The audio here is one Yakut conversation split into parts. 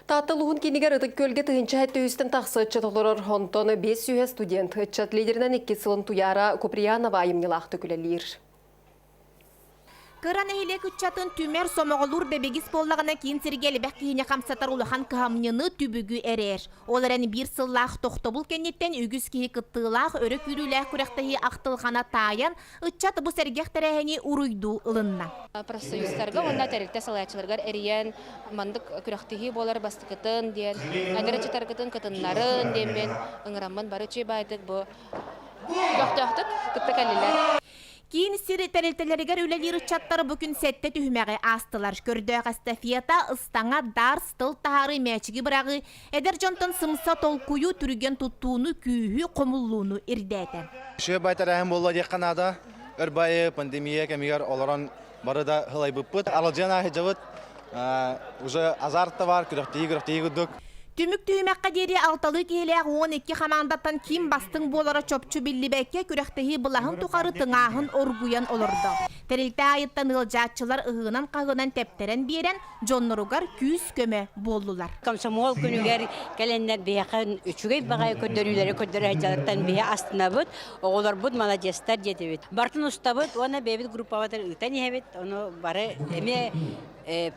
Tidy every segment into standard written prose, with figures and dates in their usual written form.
Таатта улууһун киинигэр Ытык Күөлгэ 1700-тэн тахса ыччат олорор, онтон 500 студент ыччат лидеринэн иккис сылын Туйаара Куприянова айымньылаахтык үлэлиир. Кыра нэһилиэк ыччатын түмэр, сомоҕолуур дэбигис буоллаҕына киин сиргэ элбэх киһини хамсатар улахан кыһамньыны, түбүгү эрээр. Ол эрэн биир сыллаах тохтобул кэнниттэн үгүс киһи кыттыылаах, өрө күүрүүлээх күрэхтэһии ахтылҕана таайан, ыччат бу сэргэх тэрээһини уруйдуу ылынна. Профсоюзтарга уонна тэрилтэ салайааччыларыгар эрийэн маннык күрэхтэһии буолар бастакытын диэн, эдэр ыччаттаргытын кытыннарын диэммин ыҥыраммын бары үчүгэй баайдык бу көхтөөхтүк кытта кэллилэр. Киин сир тэрилтэлэригэр үлэлиир ыччаттар бу күн сэттэ түһүмэҕи аастылар. Көрдөөх эстафета, ыстаҥа, дартс, тыл таһаарыы, мээчиги быраҕыы, эдэр дьонтон сымса толкуйу, түргэн туттууну, күүһү, хомуллууну ирдээтэ. Үчүгэй бай тэрээһин буолла диэххэ наада. Өр байы пандемия кэмигэр олорон бары да һылайбыппыт. Аралдьыйан ааһыдьабыт. Уже азарт да бар, күрэхтэһии күрэхтэһии курдук. Түмүк түһүмэххэ диэри алталыы киһилээх 12 хамаандаттан ким бастыҥ буолара чопчу биллибэккэ, күрэхтэһии былаһын тухары тыҥааһын оргуйан олордо. Тэрилтэ аайыттан ыалдьааччылар ыһыынан-хаһыынан тэптэрэн биэрэн, дьонноругар күүс-көмө буоллулар. Комсомол күнүгэр кэлэннэр биһиэхэ үчүгэй баҕайы көрдөрүүлэри көрдөрө сылдьаллартан биһи астынабыт, оҕолорбут маладьыастар диэтибит. Бартын устабыт уонна бэйэбит группабытын ыытан иһэбит, ону бары эмиэ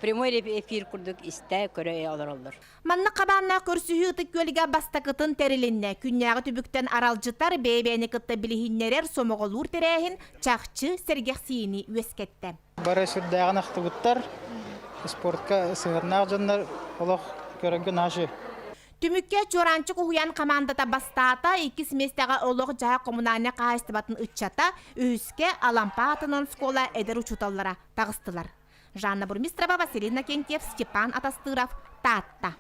прямой эфир курдук истэ, көрө олороллор. Маннык хабааннаах көрсүһүү Ытык Күөлгэ бастакытын тэрилиннэ. Күннээҕи түбүктэн аралдьытар, бэйэ-бэйэни кытта билиһиннэрэр, сомоҕолуур тэрээһин чахчы сэргэхсийиини үөскэттэ. Бары сүрдээҕин ахтыбыттар, спортка сыһыаннаах дьоннор олох көрөргө наһаа Түмүккэ Чуораанчык уһуйаан хамаандата бастаата, иккис миэстэҕэ олох-дьаһах коммунальнай хаһаайыстыбатын ыччата, үһүскэ Алампа аатынан оскуола эдэр учууталлара таҕыстылар. Жанна Бурмистрова, Василий Иннокентьев, Степан Атастыров, Таатта.